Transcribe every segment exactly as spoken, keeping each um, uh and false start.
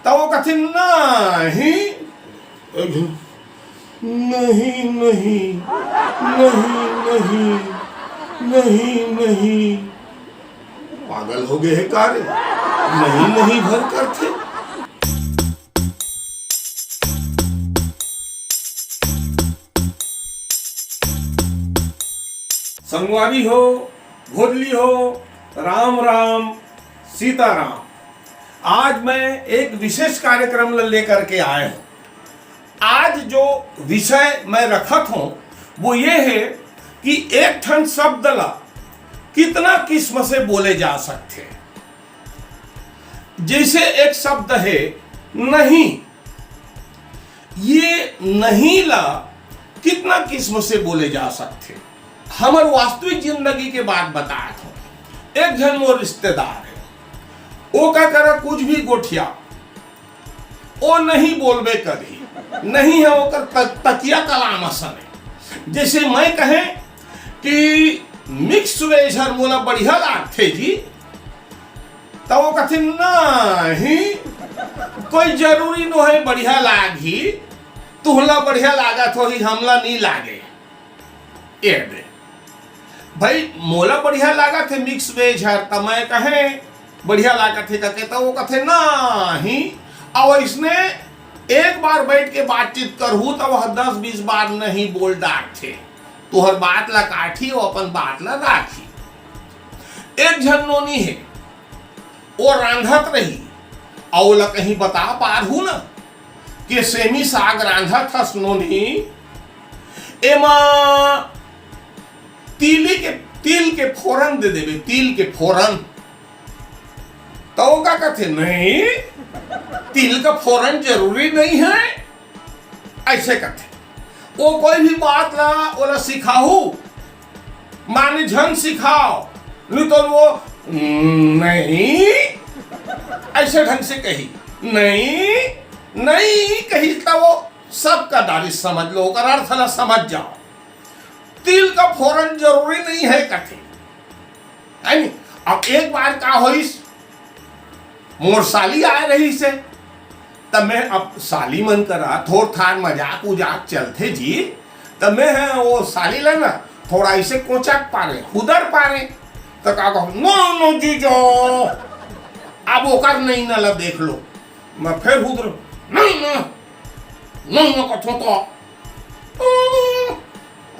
त वो कथे, "नहीं, नहीं, नहीं, नहीं, नहीं, नहीं, नहीं।" पागल हो गए हे का रे? नहीं, नहीं भर करथे। संगवारी हो, भोजली हो, राम राम, सीताराम। आज मैं एक विशेष कार्यक्रम ल लेकर के आए हूँ। आज जो विषय मैं रखत हूँ, वो ये है कि एक ठन शब्द ला कितना किस्म से बोले जा सकथे। जैसे एक शब्द है नहीं, ये नहीं ला कितना किस्म से बोले जा सकथे। हमर वास्तविक जिंदगी के बात बतात हूँ। एक झन मोर रिश्तेदार है, ओका करा कुछ भी गोठिया, ओ नहीं बोलबे करही। नहीं है ओकर त-, तकिया कलाम असन है। जैसे मैं कहें कि mix veg हर मोला बढ़िया लागथे जी, त वो कथे, "नहीं, कोई जरूरी नोहे बढ़िया लागही, तुहला बढ़िया लागत होही, हमला नी लागे।" ए दे भाई, मोला बढ़िया लागत हे mix veg हर, त मैं कहें बढ़िया लागत हे कके, त वो कथे, "नहीं।" अउ इसने एक बार बैठ के बातचीत करहू, त वह दस बीस बार नहीं बोल डारथे। तुहर बात ला काटही, वो अपन बात ला राखही। एक झन नोनी हे, वो रांधत रही, अउ ओला कहीं बता पारहू ना कि सेमी साग रांधत हस नोनी, एमा तिली के, तिल के फोरन दे देबे, तिल के फोरन। त वो का कथे, "नहीं, तिल का फोरन जरूरी नहीं है।" ऐसे कथे। वो कोई भी बात ला, ओला सिखाहू, माने झन सिखाओ, नहीं तो वो, "नहीं," ऐसे ढंग से कही, "नहीं, नहीं," कही, त वो सबका दारी समझ लो, ओकर अर्थ ला समझ जाओ। तिल का फोरन जरूरी नहीं है कथे, है नी? अब एक बार का होइस, मोर साली आए रहिस हे, त मैं अब साली मन करा थोर थार मजाक उजाक चलथे जी, त मैं ह वो साली ला ना थोड़ा ऐसे कोचक पारे, हुदर पारे, त का कहूँ, "नो, नो जीजो, अब ओकर नहीं न ला देख लो।" मैं फिर हुदर, "नहीं ना, नहीं ना," कथों तो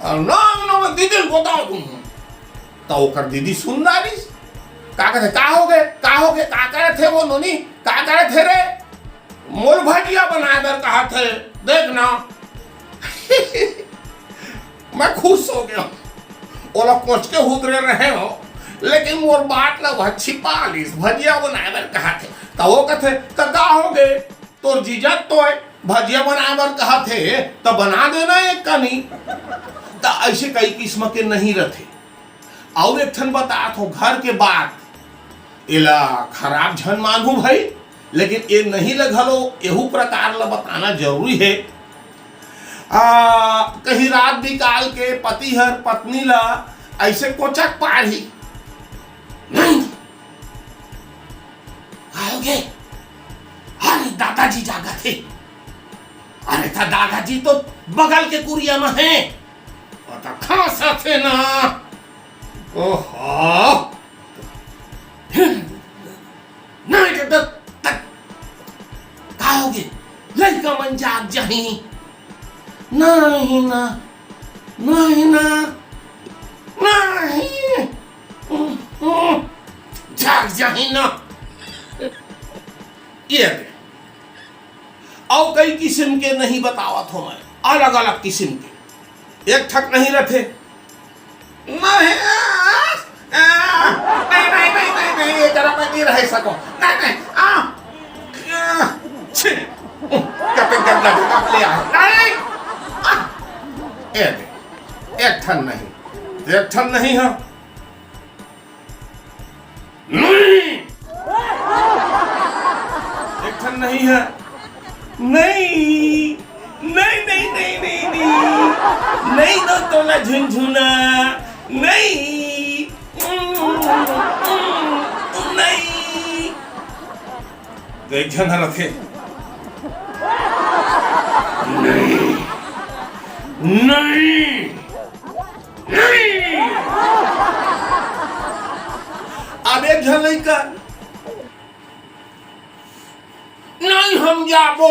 अउ ना, ना, मैं दीदी ल बताओ तुम। त ओकर दीदी सुन डारिस। का कथे, "का होगे? का होगे? का करत हे वो नोनी? का करत हे रे?" "मोल भजिया बनाए बर कहत हे, देख ना।" मैं खुश हो गया। ओला कोच के हुदरे रहे हो, लेकिन मोर बात ला वह छिपा लिस, भजिया बनाए बर कहत हे। त वो कथे, "त का होगे?" तोर जीजा तोय भजिया बनाए बर कहत हे, त बना देना एक कनी। त ऐसे कई किस्म के नहीं रथे। अउ एक ठन बतात हो घर के बात, एला खराब झन मानहू भाई, लेकिन ए नहीं ल घलो एहू प्रकार ल बताना जरूरी हे। आ, कहीं रात बिकाल के पति हर पत्नी ला ऐसे कोचक पारही, नहीं, "का होगे?" "अरे, दादाजी जागत हे।" "अरे, त दादाजी तो बगल के कुरिया म हे, ओ त खांसत हे ना।" "ओहो, नहीं, त, त, त, का होगे? लइका मन जाग जाही।" "नहीं ना, नहीं ना, नहीं।" "जाग जाही ना।" ये दे। अउ कई किसिम के नहीं बतावत हो मैं, अलग-अलग किसिम के। एक ठक नहीं रथे। नहीं, आ, आ, नहीं, नहीं, नहीं, नहीं, नहीं, ये जरा मैं नहीं रह सको। नहीं, नहीं, आ, आ, छी, कते गंदा जगह ले आए। नहीं, आ, ये दे। एक ठन नहीं, एक ठन नहीं हो। नहीं। एक ठन नहीं है। नहीं। नहीं, नहीं, नहीं, नहीं, नहीं। नहीं दो तोला झुनझुना। नहीं। नहीं। तो एक झन ह रथे, "नहीं, नहीं, नहीं।" अब एक झन लइका, "नहीं, हम जाबो।"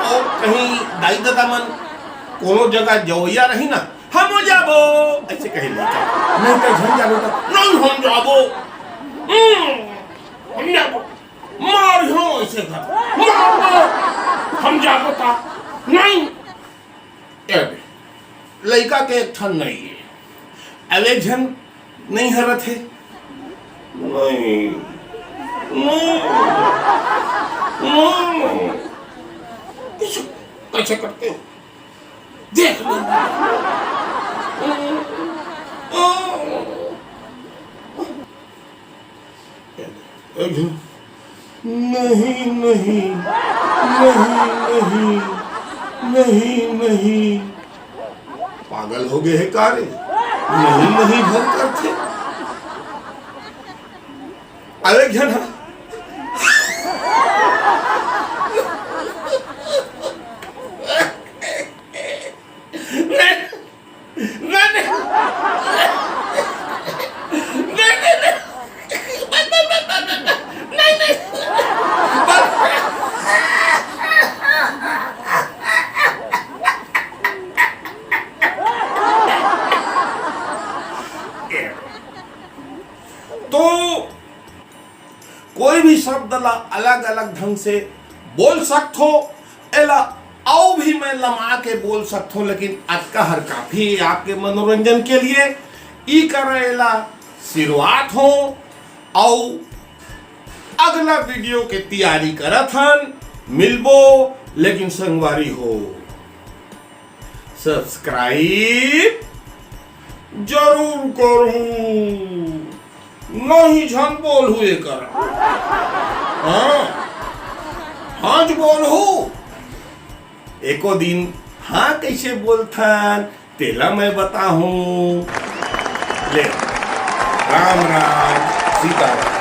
अउ कहीं दाई ददा मन कोनो जगह जवइया रही ना, "हम जाबो," अइसे कहे लइका, "नहीं, तो झन जाबो।" तो, "नहीं, हम जाबो।" "हम्म, हम जाबो।" मार हो अइसे कर, "मार, मार।" "हम जाबो।" तो, "नहीं।" ए बे, लइका के एक ठन नहीं है। अब एक झन नहीं हरत है। "नहीं, नहीं, नहीं।" कैसे, कैसे करते हो? देख लो। नहीं, नहीं, नहीं, नहीं, नहीं, नहीं। पागल हो गए है का रे? नहीं, नहीं भर करथे। अरे झन, नहीं, नहीं, नहीं। तो कोई भी शब्द ला अलग-अलग ढंग से बोल सकथो, एला अउ भी मैं लमा के बोल सकथो, लेकिन अतका हर काफी है आपके मनोरंजन के लिए। ई करा एला शुरुआत हो, अउ अगला वीडियो के तैयारी करत हन, मिलबो, लेकिन संगवारी हो, subscribe जरूर करहू, नहीं झन बोलहू एकर। हाँ, हाँ ज बोलहू। एको दिन हाँ कैसे बोलथन, तेला मैं बताहूँ। ले, राम राम, सीताराम।